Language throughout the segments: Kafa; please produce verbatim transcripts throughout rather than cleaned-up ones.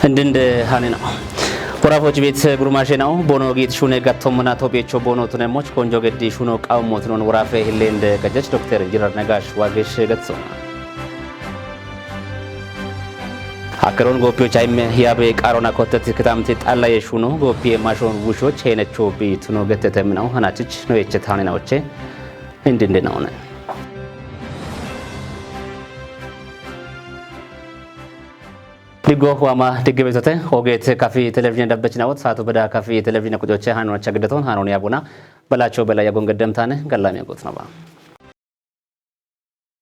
Indinde hanina. Worafoch bit gurmashe na'o, bono git shune gattomuna topiecho bono tunemoch konjo geddi shuno qawmo tunon worafe hillende gajjach Dokter Injinar Nagash Wagesh gatso. Akkaron gooppiyoch ayme yaabe qaarona kottet kitamti xallaye shuno gooppiye mashon wushoch heenecho bi tuno gettete minaw hanachich no yechet hanina oche. Indinde na'one. Diggo wama digge besote, ogeet kafi televizyon dabbechin awot, saatu beda kafi televizyon kucoche hanon acha giddaton, hanon yabuna, balacho bela yagon gaddamtane, gallami yagot naba.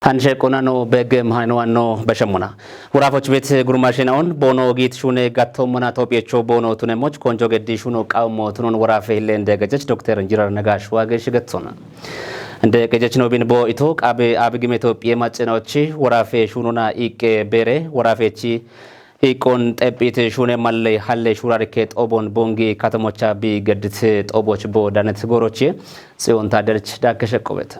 Hanshe qona no begem hano anno bashemuna. Worafoch bit gurmashe na'on, bono git shune gattomuna topiecho bono tunemoch konjo geddi shuno qawmo tunon worafe hillende gajjach Dokter Injinar Nagash Wagesh gatsona. Nde gajjach no bin bo ito qabe abigime topie macenochi worafe shunona iqe bere, worafe chi iqon xepit shune malle halle shurarke xobon bongi katamocha bi geddit xoboch bo danet gorochi Tsiyon Taderch dakke sheqqobet.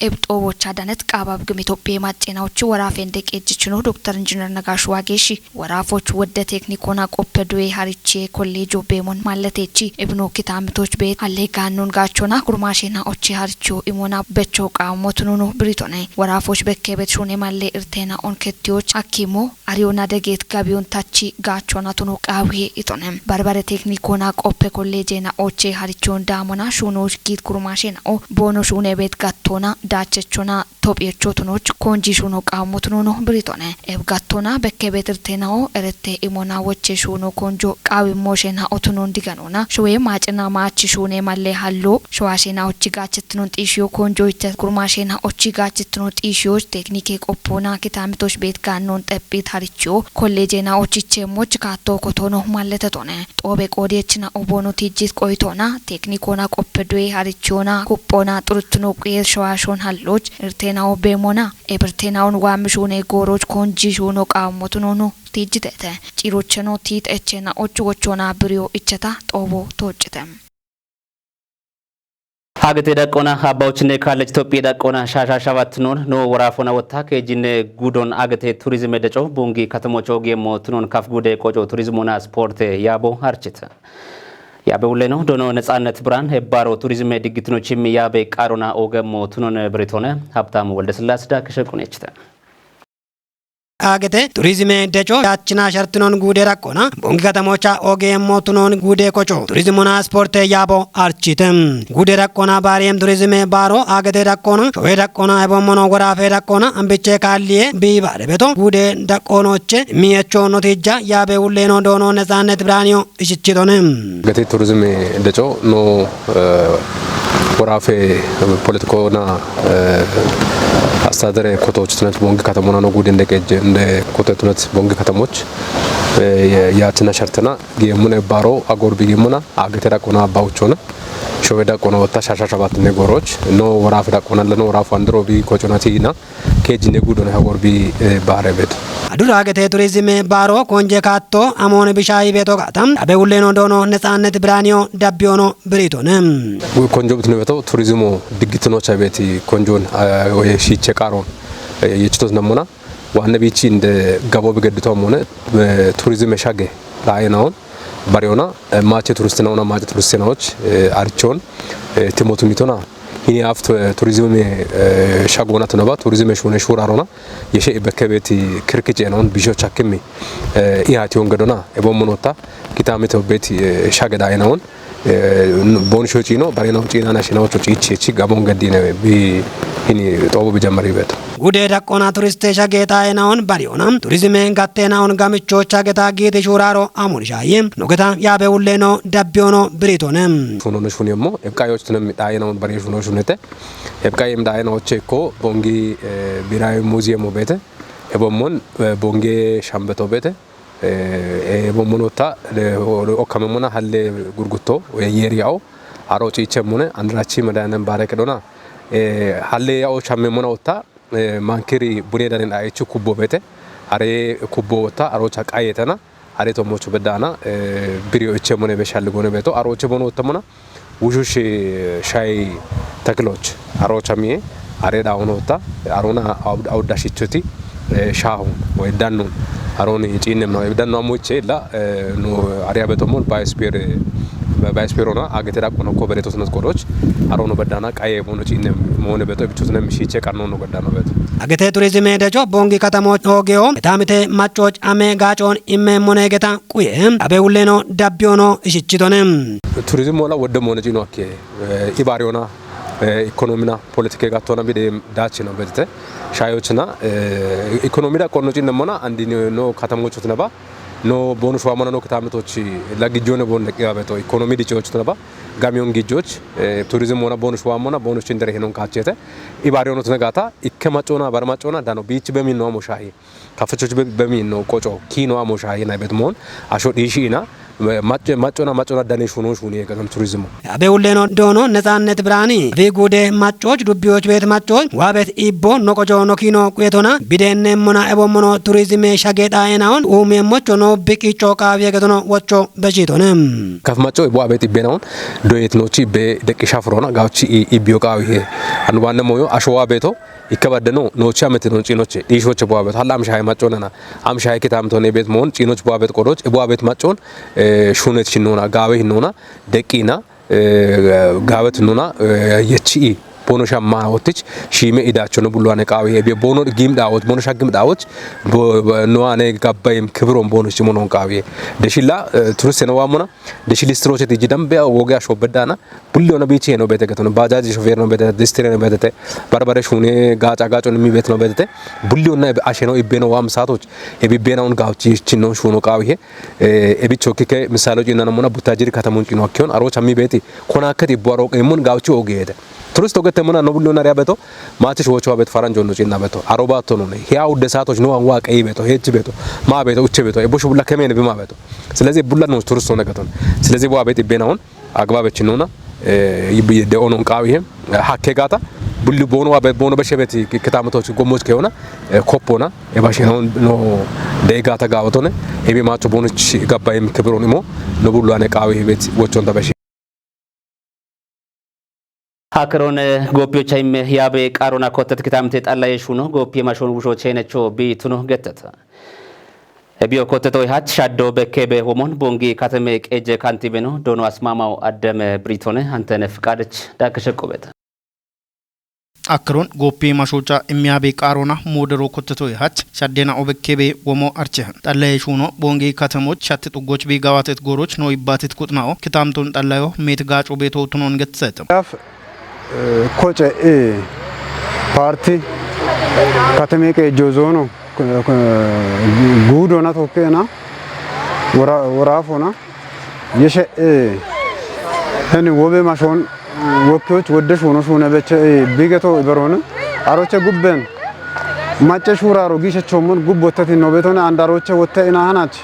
Eb xobocha danet qabab gim Itophiya maccena uchi worafen deqe jichuno Dokter Injinar Nagash Wageshi worafoch wodde teknikona qoppe duwe hariche kollejo bemon malletechi ebno kitamitoch bet halle gannon gachona gurmashena ochi haricho imona becho qawmo tununo biritone worafoch bekke bet shune malle irtena onketioch akimo Ariyona deget gabiyon tachi gachona tuno qawi itone. Barbare teknikona qoppe kolleje na oche harichon damona shuno git kurmashe na o bono shune bet gattona dachechona topiecho tunoch konji shuno qawmo tunono biritone. Eb gattona bekke bet irtena o erette imona woche shuno konjo qawi moshe na otunon diganona. Shuwe macena machi shune malle hallo. Shuwashe na ochi gachetnon xishiyo konjo itte kurmashe na ochi gachetnon xishiyo teknike qoppona kitamitoch bet gannon xeppit haricho kolleje na ochiche moch katto kotono malletetone. Xobe qodiyechina obono tijjit qoytona teknikona qoppe duwe harichona kuppona xuruttuno quye showashon halloch irtena obemona ebirtena on wamishune goroch konji shuno qawmotunono tijjitete. Cirocheno tiit echena ochu wochona biriyo icheta xobo toccite. Agete daqqona abbawochinne kaallechi Itophiya daqqona shasha shabatnon no worafona wotta keejinne gudon agete turizime deco bungi katamocho geemmo tunon kaf gude qoco turizimona sporte yaabo harchite. Yaabe wulleno dono Netsannet Birhan ebbaro turizime diggitinochim yaabe qarona ogemmo tunon biritone Habtamu Woldesillasi dakke sheqqunechite. Agete turizime deco yachina shartinon gude raqqona bongi katamocha ogeemmo tunon gude qoco turizimona sporte yaabo archite. Gude raqqona bariem turizime baro agete raqqona showe raqqona ebommono worafe raqqona ambiche kaalliye bi bare beto gude daqqonoche miyecho notija yaabe wulleno dono Netsannet Birhaniyo ishichitone. Gati turizime deco no, eh, worafe politikona, eh, astadere kotoch tunet bongi katamona no gudin de keje nde kote tunet bongi katamoch, eh, ye-, yatina shartana giemune baro agor bigimuna agete daqqona bawchona. Showe daqqona wotta shasha shabatne goroch no worafe daqqona leno worafe andro bi kochona tina. Keejine gudon hagor bi, eh, bare bet. Adura agete turizime baro konje katto amone bishai beto gatam. Abe wulleno dono Netsannet Birhaniyo dabbiono biritone. Konjo bitno beto turizimo diggitino chabeti konjon, eh, oye shiche qaron, eh, yechitos namona. Wanne bichi inde gabo bigeddito amone, eh, turizime shage raenaon. Bariyona, eh, mache turistina ona mache turistina och, eh, arichon, eh, timotu mitona. Hini afto, eh, turizime, eh, shagona tunaba, turizime shune shurarona. Yeshe ibekebeti kirkiche non bisho chakimi, eh, ihati ongedona, ebo monota, kitamito beti, eh, shageda enaon. Eh, n-, bon sho chino, barena china na shina ocho chichi, chi gabon gadine, bi hini tobo bijamari beto. Gude daqqona turiste shageta enaon bariyona, turizime gattena on gamicho shageta giti shuraro amur shaye, nogeta yabe ulleno dabbiono biritone. Shuno no shuniyemo, ebqa yoch tunem daena on bari shuno shunete. Ebqa yem daena oche ko, bongi, eh, birai muziemo bete. Ebommon, eh, bonge shambeto bete. Eh, eh, ebommon otta, le, o, o, okkamemona halle gurgutto, eh, yeri yao. Aro chichemone, andrachi medanen bare kedona. Eh, halle yao shamemona otta, eh, mankiri bune danen aichu kubbo bete. Are kubbo otta, aro cha qayetana. Are to mocho bedana, eh, biriyo ichemone be shalli gone beto. Aro chebono ottamona. Wushush, eh, shay takiloch. Aro chamiye. Are da ono otta. Arona awud-, awudda shichoti. Eh, shahun. Way dannun. Haroon ciinnem no. Ebidan no ammo iche la, eh, no aria beto mon baisper, baisper ona agete da kono ko beretos nos kodoch. Haroon no badana qaye mono ciinnem mone beto bichutnem shiche qanno no badana beto. Agete turizime dejo bongi katamo ogeo, tamite machoch ame gachon imme mone geta quye, abe ulleno dabbiono ishichitone. Turizim mola wodde mone ciino akke, eh, ibariona, eh, ekonomina, politike gattona bide dachino bedete. Shayochina, eh, ekonomida konno ciinnem mona, andi no, no katamochutna ba, no bonus wa mona no kitamitochi la gijone bon de kiyabeto, ekonomi di chochutna ba, gamion gijoch, eh, turizim mona bonus wa mona, bonus cindere henon kachete. Ibarionotna gata, ikke machona, bar machona, dano beach be min no amo shahi. Kafachoch be, be min no kocho, kino amo shahi na bet mon, asho dishi ina, mac-, machona, machona dane shuno shuni e gatam turizimo. Abe ulleno dono Netsannet Birhani, afi gude machoch, dubbiyoch bet machoch, wa bet ibbo, no kocho, no kino kuyetona, bidenne mona ebo mono turizime shage daenaon, ume mocho no biki choka wiegetono wocho beshitone. Kaf macho ebo abet ibbenaon, doyet nochi be deqisha furona, gauchi i-, ibbiyo qawi he. Anu wanne moyo, asho wa beto, ikke badde no, nochi amete no ciinoche, dishoche bo abet, halla amshahe machonana, amshahe kitamtone bet mon, ciinoch bo abet kodoch, ebo abet machon, eh, shunet shinona, gawe hinona, deqina, eh, gawet nuna, eh, yechi bono shamma otich, shime idacho no bulwane qawi, ebe bono gim dawot, bono shagim dawot, bo, bo, no ane gabbayim kibron bono shimonon qawi. Deshilla, eh, turiste no wamona, deshi listroche tiji dambe woge asho bedana, bulli ona bichi no bete getono, bajaji shofer no bete, distire no bete, barbare shune, gacha gacho mi bet no bete, bulli ona ebe ashe no ibbe no wam satoch, ebe bena un gauchi chinno shuno qawi he, eh, ebicho kike misalo ciinana mona Butajiri katamun ciino akkion, arocha mi beti, kona akkati bo aro qemun gauchi ogete. Turist ogete mona no bulli ona ria beto, machi shocho abet faranjo no ciina beto, aro bato no ne, hea udde satoch no an wa qei beto, hechi beto, ma beto, uche beto, e boshu bulla kemene bima beto. Silezi bulla no turist ona gaton. Silezi bo abet ibbenaon, agbabechi nuna, eh, ibi de onon qawi he, hakke gata, bulli bono abet bono beshe beti ki-, kitamatoch gomoch keona, eh, kopona, e bashe no, no de gata gawotone, ebi macho bono chi gabbayim kibron imo, no bulwane qawi he bet wochon da beshe. Hakeron, eh, goppiyo chayme yabe qarona kotet kitamte xallaye shuno, goppiye mashon wusho chenecho bi tuno getteta. Ebiyo koteto hach shaddo bekkebe womon bongi katame qeje kantibeno dono asmamaw addeme britone antene fqadech dakeshe qobet. Akron goppi mashocha immiyabe qarona modero koteto hach shaddena obekkebe womo arche. Xallaye shuno bongi katamoch shatti xuggoch bi gawatet goroch no ibbatet kutnao kitamton xallayo met gaco beto tunon getset. Gaf, eh, koce, eh, parti katame qejo zono, eh, gudo na tokkena, wora-, worafona, yeshe, eh, heni wobe mashon, wokkiyoch wodde shuno shune beche, eh, bigeto iberone, aroche gubben, macce shuraro gishe chomon gubbottati no betone, andaroche wotte ina hanach,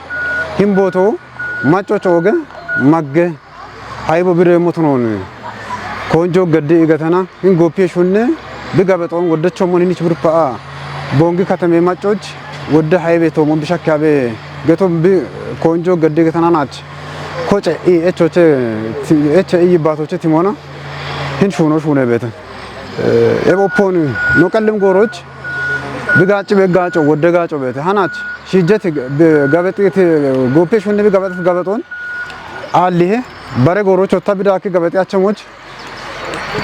himboto, macco coge, magge, haybo bire motonon, konjo gadde igatana, hin goppiye shunne, bi gabexon wodde chomon hinich burpa a, bongi katame maccoch, wodde haybe tomon bishakkabe, geto bi konjo gadde igatana nach, koce i echoche, ti-, eche i yibbatoche timona, hin shuno shune bete. Eh, ebo poni, no qallim goroch, bi gacci be gaco, wodde gaco bete. Hanach, shijjeti be-, gabexiti, goppiye shunne bi gabexit gabexon, allihe, bare gorocho ta bidaki gabexi achamoch,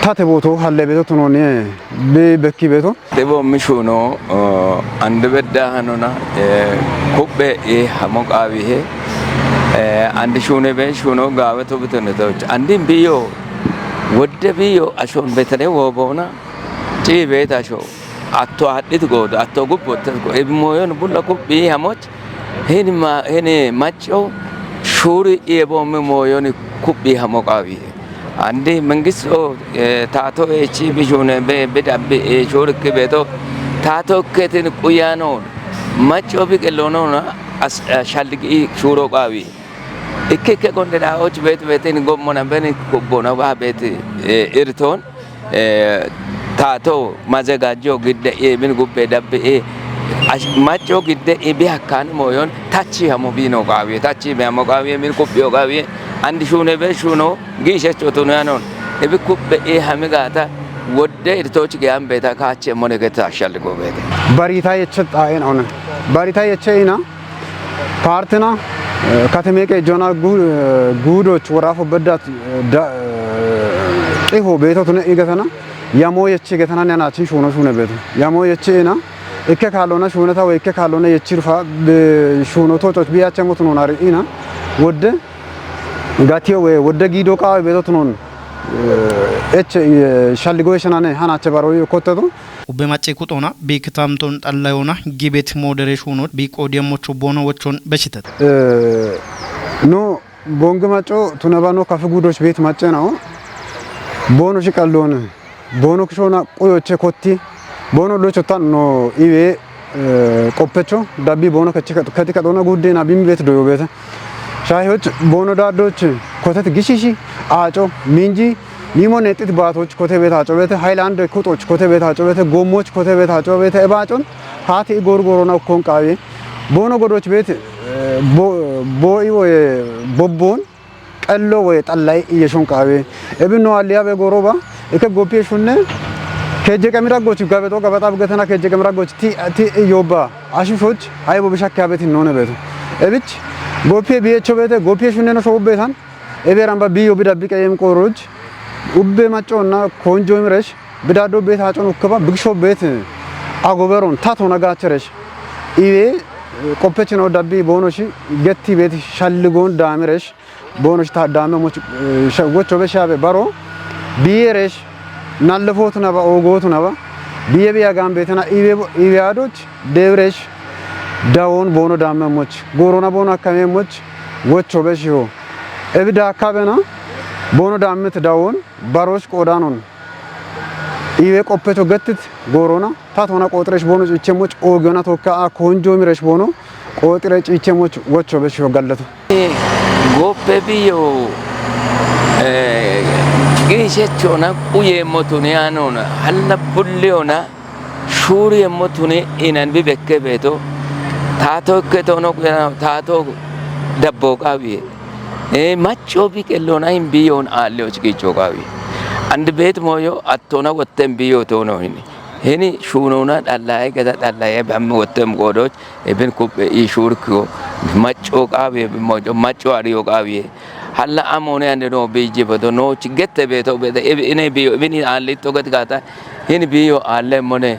tate boto, halle beto tunoni, be bekki beto. Tebo mishuno, eh, ande bedda hanona, eh, kubbe e hamo qawihe, eh, andi shune be shuno gawe to bitone toch. Andi biyo, wodde biyo, ashon betane wo bona, ci beta sho. Atto haddit godo, atto gubbotte go. Ebi moyon bulla kubbi hamoch, hini ma-, hini macco, shuri iye bo mi moyon kubbi hamo qawi. Andi mengis o, eh, tato e ci bijune be, be dabbi e shuri kibeto, tato ketin kuyano, macco bi kelono na as, eh, shalgi shuro qawi. Ikke ikke gonde da och bet betin gommona beni kubbona ba beti, eh, irton. Eh, tato mazegajjo gidde e min gubbe dabbe e. Ash-, macco gidde e bi hakkan moyon tachi hamo bino qawiye, tachi be hamo qawiye, min kubbiyo qawiye. Andi shune be shuno, gishe chotuno yanon. E bi kubbe e hami gata, wodde irtoch ge ambe ta kache mone ge ta shal go bete. Barita yeche taen ona. Barita yeche ina. Paartina, eh, kateme qeejjona gu-, eh, guudoch woraafo beddat, eh, da-, eh, qiho beeto tune igatana, yamo yechi gatana ne anachin shuno shune beeto. Yamo yechi ina, ikke kaalona shuneta we ikke kaalona yechi rufa be shuno tochoch biyache motun onari ina, wodde gatiyo we wodde gido qaawe beeto tunon, eh, eche, eh, shalligo yeshanane hanache baro yo kottetu. Ubbe macce kuxoona bi kitamton xallayoona gibet moodere shuunoch bi qoodiyemmocho boono wochon beshitet. Eh, no, bongi macco tunabano kafi gudoch beet macce nao. Boono shi qallon. Boono kishona quyoche kotti. Boono locho tan no iwe, eh, qoppecho dabbi boono kechi kati kadona gudde na bim beet doyo beete. Shaahiyoch boono daaddoch kotet gishishi aaco minji Nimo nexit baatoch kote beet haco beete, haylande kuxoch kote beet haco beete, goommoch kote beet haco beete, ebaacon haati i gorgorona ukkon qaawe. Boono godoch beet, eh, bo-, boo'i woye bobboon, qello woye xallay iyeshon qaawe. Ebin no alliyabe goroba, ikke goppiye shunne, kejje qemira goch gabeto gabata bugetena kejje qemira goch ti, ti yobba, ashu shoch, aybo bishakka betin none beeto. Ebich, goppiye biyecho beete, goppiye shunne no shobbetan, Eberan ba biyo bida bi qeyem qooroj, ubbe macconna konjo imiresh, bidado beet haacon ukkaba, bigisho beet agoberon, tatona gaacheresh. Iwe, qoppechino dabbi boonoshi, getti beet shalligon daamiresh, boonosh ta daame moch, eh, sha-, gocho be shaabe baro, biyeresh, nallefootu naba, oogootu naba, biye biya gaan beetena, iwe bo-, iwe adoch, deewiresh, dawon boono daame moch, goorona boono akkame moch, gocho be shiho. Ebi daakka bena, boono daammit dawon, barosh qoodanon. Iwe qoppecho gettit goorona, ta toona qooxiresh boono ciichemoch, oogiyona tokka a konjo miresh boono, qooxire ciichemoch wocho besh yo gallato. Goppe biyo, eh, qiishechona, quyeemmotuni anona, halla bulliyona, shuuriyeemmotuni inan bi bekke beeto, taato ikke toono quyanao, taato dabbo qaawiye. Eh, macco bi qellona in biyon aalleyoch qiicho qaawiye. And beet mooyo attona wotten biyo toono hini. Hini shuunona dhallaye geda dhallaye bamme wottem goodoch, ebin kuppe i shuurkiyo, macco qaawiye bi moojo, macco ariyo qaawiye. Halla amone ande no biji bodo no chigette beeto beete, ebi ine biyo, ebin aallitto ged gaata, hini biyo aalle mone,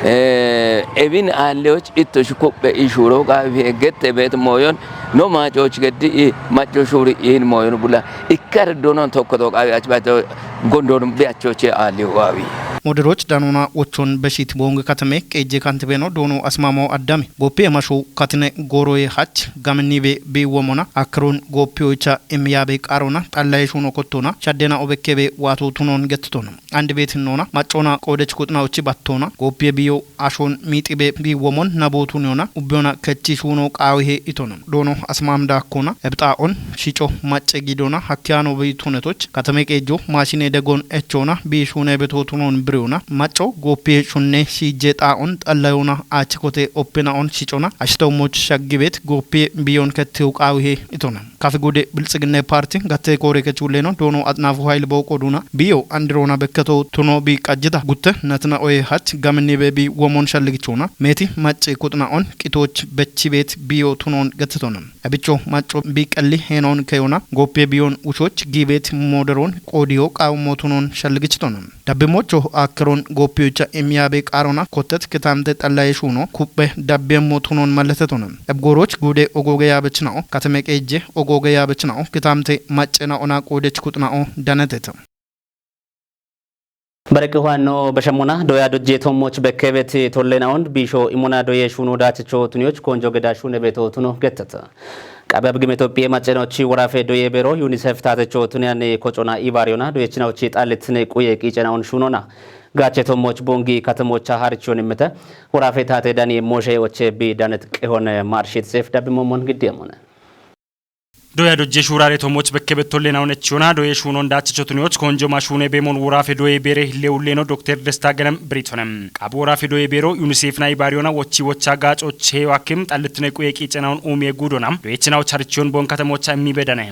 eh, ebin aalleyoch itto shi kuppe i shuuro qaawiye gette beet mooyon, no maacoch geddi i macco shuuri in mooyon bula. Ikkar donon tokko to qaawi ach bato gondon bi achoche aaliyo qaawi. Moderoch danona wochon beshit Bonge katame qeejje kantibeno doono Asmamaw Addame. Goppe masho katine gooroye hach gamini be bi womona akron goppiyocha imyabe qaarona xallaye shuuno kottona shaddena obekkebe waato tunon gettitona. And beetinona maccona qoodech kuxna uchi battona goppiye biyo ashon miixibe bi womon nabootuniyona ubbiyona kechi shuuno qaawihe itona. Doono Asmam daakkona ebxaa'on shico macce giidona hakkiyano bi tunetoch katame qeejjo maashine degon echona bi shuune beto tunon biriyona macco goppiye shunne shiije xaa'on xallayona aachikote oppena'on shicona ashitoommoch shaggibeet goppiye biyon kettiyo qaawihe itona. Kafi gude Bilxiginne Parti gatte koore kechulleno doono Axnaafu Hayil Booqo duuna biyo andirona bekketo tuno bi qajjita gutte natina oye hach gamini be bi womon shalligichona meeti macce kuxna'on qitoch bechibeet biyo tunon gettitona. Ebicho macco bi qelli henon keyona goppe biyon ushoch giibeet moderon qoodiyo qaawmo tunon shalligichitona. Dabbimocho akkeron goppiyocha imyabe qaarona kottet kitamte xallaye shuuno kuppe dabbiyemmo tunon malletetona. Ebgooroch guude ogooge yaabechina'o, katame qeejje ogooge yaabechina'o, kitamte maccena ona qoodech kuxna'o daneteta. Bareqi huwanno bashemona doya dojje tommoch bekkebet tollenaon biisho imona doye shuuno daachecho tuniyoch konjo geda shuune beto tuno getteta. Qabab gime Itophiye maccenochi worafe doye bero UNICEF taatecho tuniyan kocona ibariyona doyechinaochi xalletine quye qiicenaon shuunona. Gaache tommoch bongi katemocha harichon immite. Worafe taate dani Moshe oche bi danet qehon marshit sef dabbimomon giddemone. Doya dojje shuurare tomoch bekke bettolle naun echiona doye shuunon daachicho tuniyoch konjoma shuune beemon woraafe doye beere hille ulleno Dokter Desta Genem Britone. Qaabu woraafe doye beero UNICEF na ibaariyona wochi wocha gaacoch heyo akkim xallittine quye qiicenaun uumiye guudona. Doyechinaw charichiyon bon katamocha immi bedane.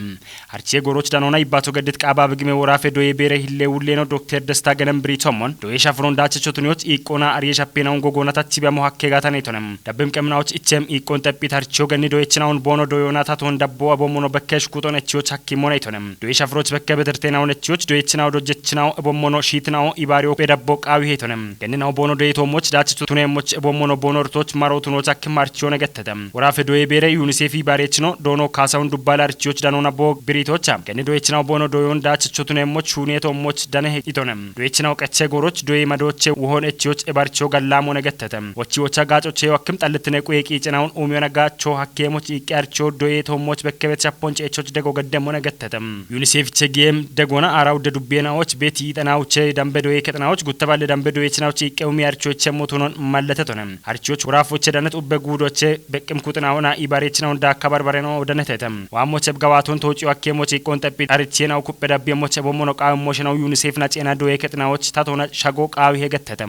Harchiye goroch danona ibbato geddit qaaba bigime woraafe doye beere hille ulleno Dokter Desta Genem Britomon. Doye shafunon daachicho tuniyoch iiqqona ariye shappenaun gogoona tachi bamo hakke gaatane tone. Dabbim qemnaoch ichem iiqqon xephit harchiyo genni doyechinaun boono doyona taton dabbo abommono bekke shukuton echiyoch hakkimone itone. Doye shafuroch bekke betertenaun echiyoch doyechinaw dojjechinaw abommono shiitinaw ibaariyo pe dabbo qaawi heitone. Genninaw boono doye toomoch daachicho tuneemmoch abommono boono rtoch maro tunoch hakkim harchiyone gettete. Woraafe doye beere UNICEF ibaariyechino doono kaasaun dubbaale harchiyoch danona boog biritocha. Genni doyechinaw boono doyon daachicho tuneemmoch shuuniye toomoch dane he itone. Doyechinaw qeche goroch doye madoche wohon echiyoch ebarcho gallaamone gettete. Wochi wocha gaacoche yo akkim xallittine quye qiicenaun uumiyona gaacho hakkeemoch iiqqe archo doye toomoch bekkebet shappon ceechoch dego geddemone gettete. UNICEF che giyem degona aara udde dubbiyenaoch beti iixanauche dambe doye kexanaoch gutta balle dambe doyechinaoch iiqqe uumi archo ichemmo tunon malletetone. Harchiyoch woraafoche danet ubbe guudoche beqqim kuxinaona ibaariyechinaun daakka barbareno danetete. Waammoch eb gawaaton toochiyo hakkeemoch iiqqon xephit arichiyenaw kuppe dabbiyemoch ebommono qaawemmoshinaw UNICEF na ceena doye kexanaoch tatona shago qaawi he gettete.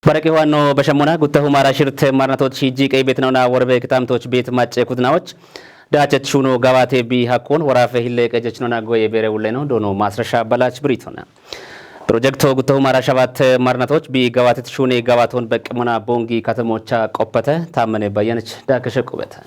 Baraqi huwanno bashammona guttahu maara shirte marnatoch shiijji qeybetinauna worbe kitaamtoch beet macce kutnaoch daachet shuuno gawaate bi hakkon woraafe hille qejechinona goye beere ulleno doono maasrasha balach biritona. Pirojekto guttahu maara shabatte marnatoch bi gawaatet shuune gawaaton beqqimona bongi katamocha qoppete taammane bayyanech daakeshe qubete.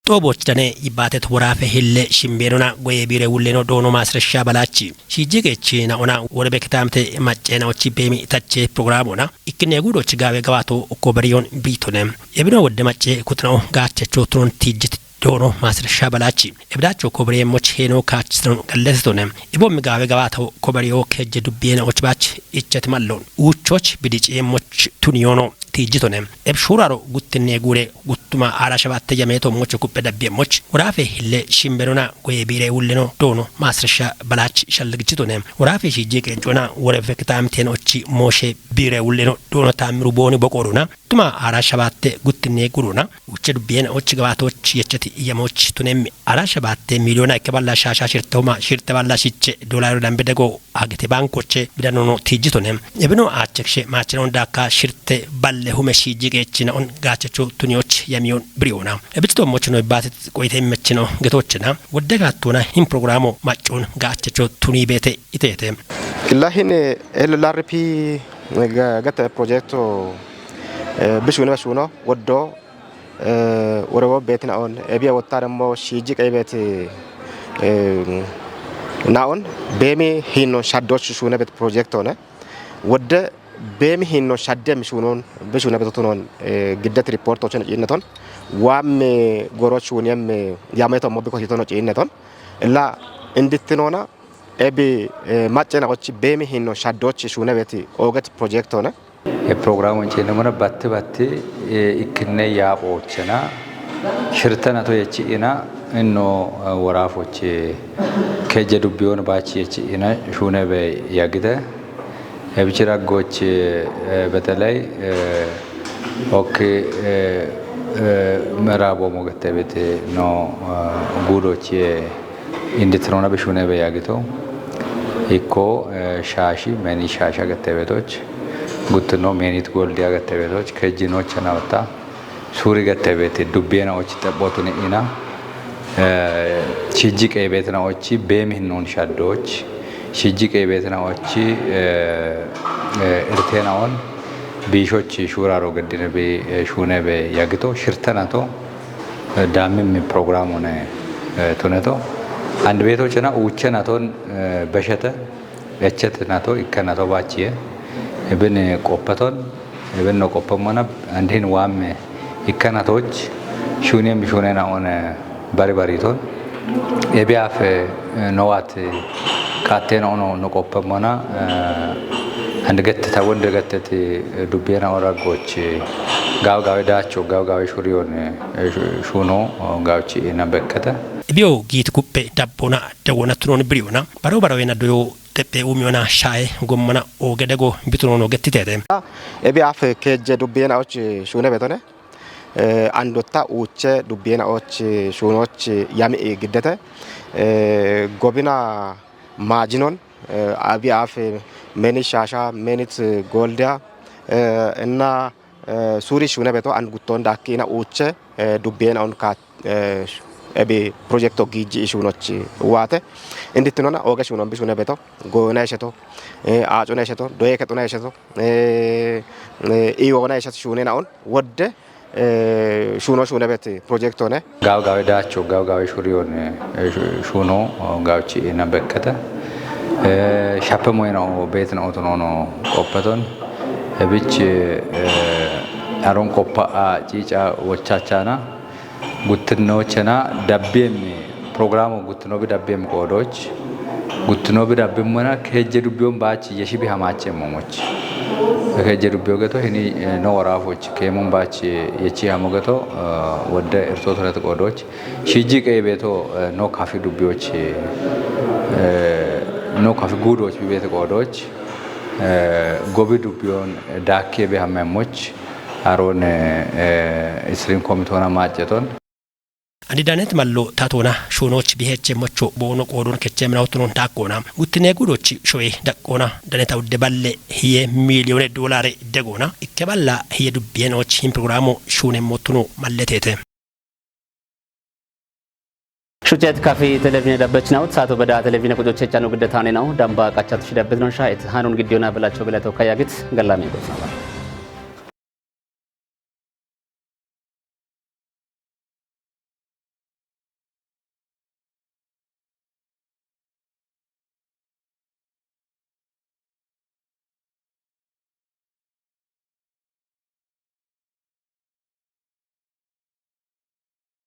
Xooboch dane yibbaatet woraafe hille shimbeenona goye biire wulleno doono maasrasha balaachi. Shiijji qeechi naona worbe kitaamte macceenaochi beemi tache programona. Ikkinne guudoch gaawe gawaato koberiyon biitone. Ebino wodde macce kutnao gaachacho tunon tiijjit doono maasrasha balaachi. Ebdaacho koberiyemoch heeno kaachisinon gallesetone. Ebommi gaawe gawaato koberiyo kejje dubbiyena och baach icchet mallon. Uuchoch bidiciyemoch tuniyono tiijjitone. Eb shuuraro guttinne guure guttuma aara shabatte yameeto mocho kuppe dabbiyemoch. Woraafe hille shimberona goye biire wulleno doono maasrasha balaachi shalligichitone. Woraafe shiijje qeejjona worefe kitaamten ochi mooshe biire wulleno doono taammiru booni boqooruna. Tuma aara shabatte guttinne guruna. Uche dubbiyena och gabaatoch yecheti iyamoch tunemmi. Aara shabatte miliyona ikke balla shaasha shirte huma shirte balla shiche doolaru dambe dego agete bankoche bidanono tiijjitone. Ebino achekshe maachinoon daakka shirte balle hume shiijji qeechina on gaachacho tuniyoch yamiyon biriyona. Ebichito mochino ibbatit qoyite mechino getochena. Wodde gaattona hin programo maccon gaachacho tuni beete iteete. Illahin L L R P ga-, gate progetto, eh, bishune bashuno woddo, eh, wore wo beeti naon, ebiya wotta demmo shiiji qeybeti, eh, naon, beemi hinno shaddoch shune bet progetto ne. Wodde beemi hinno shadde mishunon, bishune betotunon, eh, giddet report ochen inneton. Wam goro shuniyem, eh, yameto mo biko hitono inneton. Illa indittinona, Ebi, eh, maccena och beemi hinno shaddoch shune beti oget progetto ne. E programu cene mona batti batti, eh, ikkinne yaaphochena. Shirtena to yechi ina inno, eh, worafoche keje dubbiyon bachi yechi ina shune be yagide. Ebichira goche, eh, beteley, eh, ok, eh, eh, merabo mogetebete no, eh, gudoche Inditronona bishune be yagito. Ikko, eh, shaashi, meni shaasha gattebeetoch. Guttuno, menit goldiya gattebeetoch. Kejjinocha nawta. Suri gattebeeti. Dubbiyena och xebbotuni ina. Eh, shijji qeebeetina ochi, beemi hinnon shaddoch. Shijji qeebeetina ochi, eh, eh, irtena on. Biishochi shuraro gaddine be, eh, shune be yagito. Shirtanato. Daamimmi programune, eh, tuneto. And beetochena uuchena ton, eh, beshete, echet nato, ikke nato bachiye. Ebin, eh, qoppeton, ebin no qoppemona, and hin wamme ikke natoch, shuniyem shunena on, eh, bari bariton. Ebiyafe, eh, nowat, eh, qattena ono no qoppemona, eh, and gette ta wonde gette ti, eh, dubbiyena ora goch, eh, gaw gawe dacho, gaw gawe shuriyon, eh, shu-, shuno, oh, gawchi ina bekkata. Biyo giit kuppe dabbona dawona tunon biriyona. Baro baro ena doyo Xephe umiona shae gommana oge dego bitunono gettitete. Ebi af keje dubbiena och shune betone. Andotta uche dubbiena och shunoch yami giddete. Gobina maajinon abi af meni shaasha menit goldiya እና suuri shune beto and gutton dakkina uche dubbiena on kat ebi projekto giiji ishunoch waate indittinona oge shunon bi shune beto goyona isheto aacona isheto doye kexona isheto iwona ishet shunena on wodde shuno shune bet projektone. Gaaw gaawe daacho gaaw gaawe shuriyon shuno gaawchi ina bekkata shappe moyna beetna otonono qoppaton ebich aron qoppa a ciica wochachana guttinnochena dabbiem programo guttinobi dabbiem qoodoch guttinobi dabbimmona kejje dubbiyon baach yeshibi hamache momoch kejje dubbiyo geto hini no warafoch kemun baach yechi hamo geto wodde irtotoret qoodoch shiji qey beto no kafi dubbiyoch no kafi guudoch bibet qoodoch gobi dubbiyon daakki ebe hammemoch aron isrin komitona maaceton. Andidanet mallo tatona shunoch biheche mocho boono qoodon keche minawtunon daakkoona guttine guudoch shoye daqqoona daneta udde balle hiye miliyone doolare degoona ikke balla hiye dubbiyen och hin programo shune motuno malletete. Shucet kafi televizine dabbech naut saato beda televizine kucoche chanu gidde tane nau damba qachat shi dabbet non sha et hanun giddiona belacho belato kayagit gallame gosnaba.